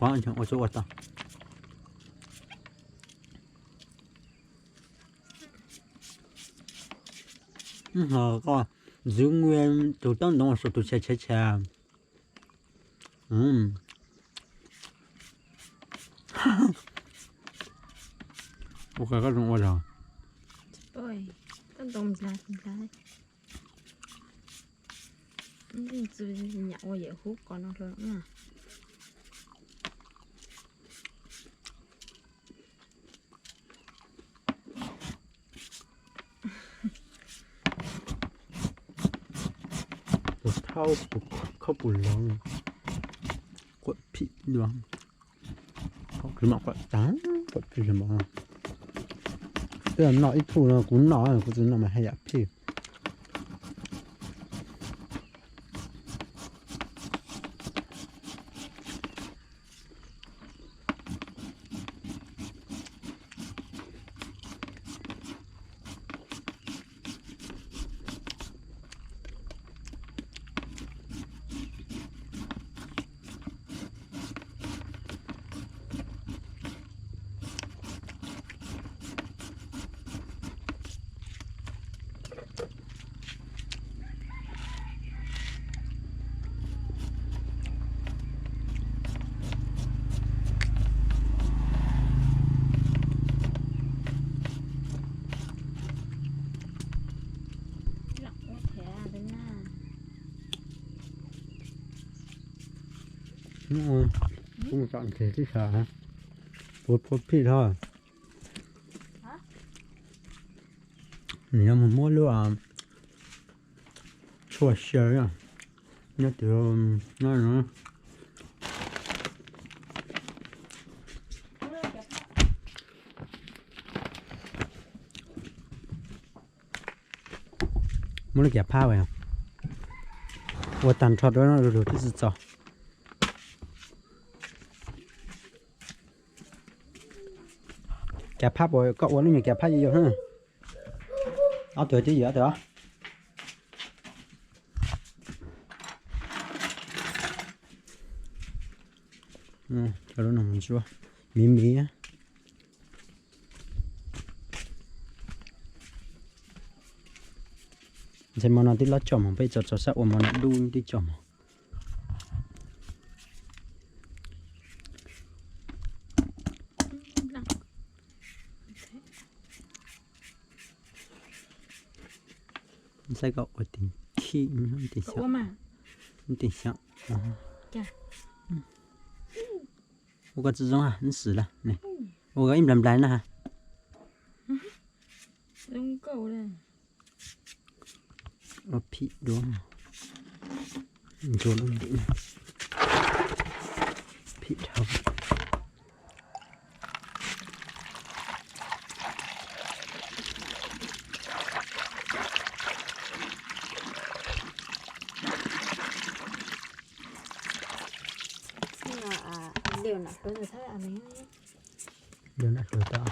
Ua tau. Koj ntxwv tus taub ntoo saum tus chaw chaw chaw. Ua koj zoo ua zog. Ntxwv nyam ua yawm hub qos no hlo. Puas thaub, puas khaub puas lov, quam phim dua. Qhov kws mam quam tag, quam phim li mas. Twb noj ib tug no kuv noj, kuv tsis noj mas haj yam phim. Kuv tsom ntses tib si, puas phim dhau. Nws yuav mus muab lub tshuaj xyaw nyob twg no. Muab lub kav phab ua tag nrho rau no lug twb tsis txaus. Kav phab, koj ua lub nyuag kav phab yau yau na. Ob tug twb yau ob tug. Coj lub no mus ntsuab miv miv. Ntshai mo no tib lob coj mus, peb tso tso sab ua mo no dub tib coj mus. Saib koj ua tim khib, tim xyov. Ua koj tsi zoo, neb swm lawm. Ua koj ib nplais nplais na. Ua phim dua. Ntsuas lub ntim. Phim dhau. Liu nam hluav tau.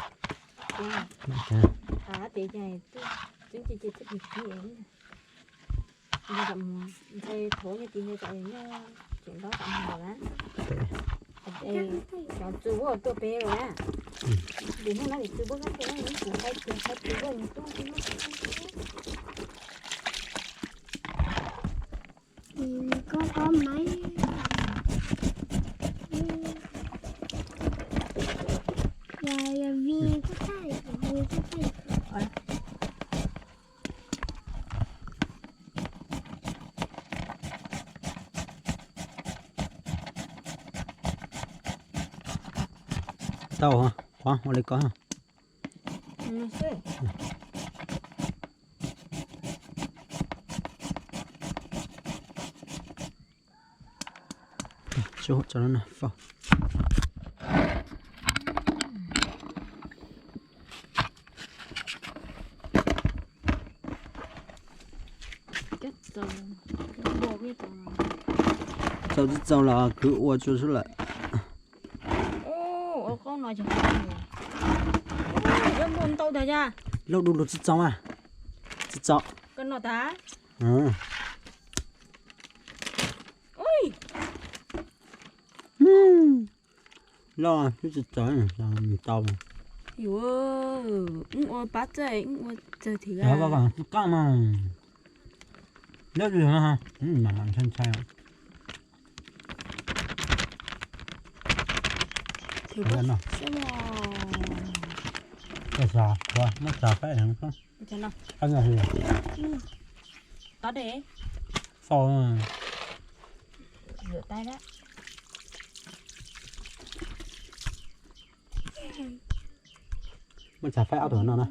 Ntshai thov nyob tim no kom nyob tseem ntaub kom mus lawm na. Cov txu vuag tuaj pem lawm na. Vim hnub no niam txiv puab kab tes, kuv hais tias hais tias yog nws tuaj. Koj koj maiv. Yog, yog vim koj thaij, vim koj thaij. Tau, qhuav ua li ko. Txaus tsis txaus los kwv ua tsuag xwb lawm. Lauj, du lug tsis txaus a. Tsis txaus. Loj twb tsis txaus, tau. Yuav, wb ua pab txawj, wb ua txawj thiab. Tsis qab mas. Lab li no, mam mam ntshai ntshai. Muab tsa faib heev. Qab no, qab de. Fau. Muab tsa faib ob tug no na.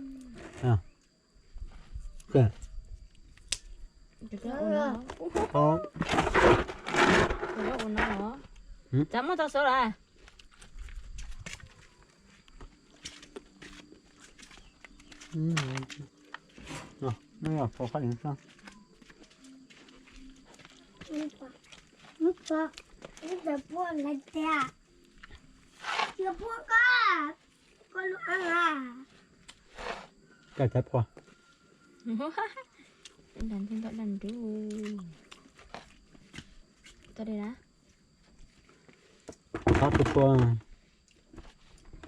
Tsa muab tau sawv lawm. Koj tsaib phua. Tau tus phua.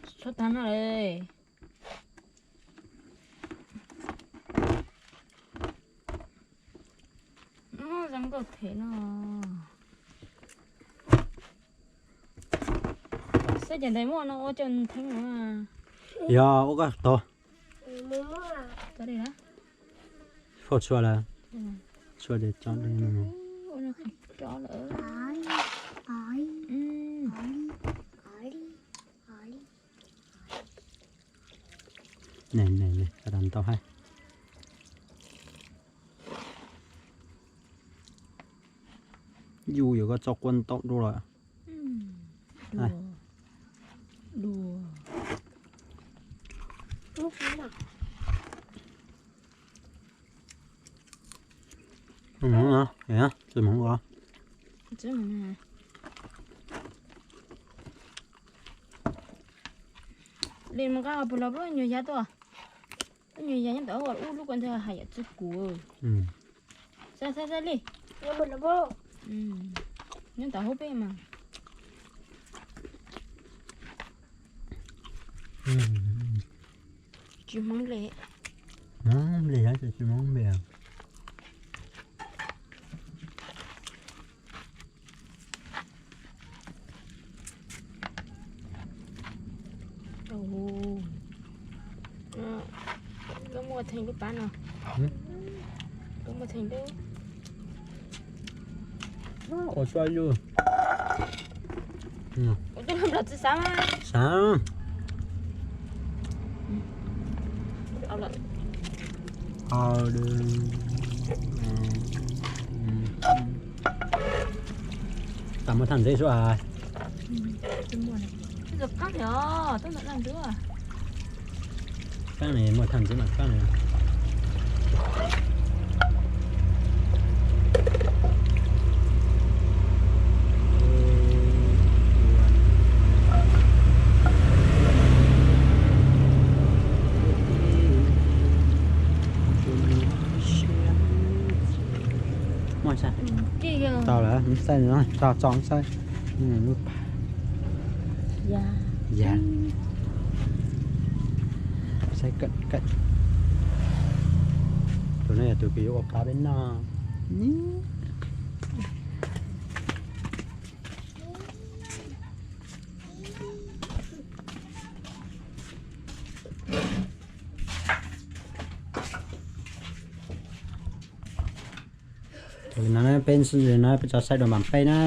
Txhob tag no lawm. Zoo nkauj thiab no. Xav ces ntais muaj no ua cov theeb no. Yog ua koj tau. Fau tshua lawm. Tshua ces cov no. Ntau hais. Yus yuav koj tso kua ntau dua lawm. Li mus nqa pus los pub nyuag yav tuaj. Pub nyuag yav nyob ntawm ub lub kua ntxig hais yam txwj kuv. Xav xav xav li. Nyob ntawm hauv peb mas. Tsis Hmoob li. Hmoob li, tsis Hmoob li. Koj muaj theej lub pab no. Koj muaj theej lub. Ua tsuag yus. Ua tsuag los tsis xav mas. Xav. Tam muaj thaj ntxeb xwb as. Kab ne muaj thaj ntxeb mas kab ne. Muaj tsa. Tau lawm, xaij no tso tso xaij. Lub pas. Ya. Xaij kawm kawm. Tus no yog tus kws yuav ua pab peb noj. Li no peb, li no peb tso saib dua npam peb na.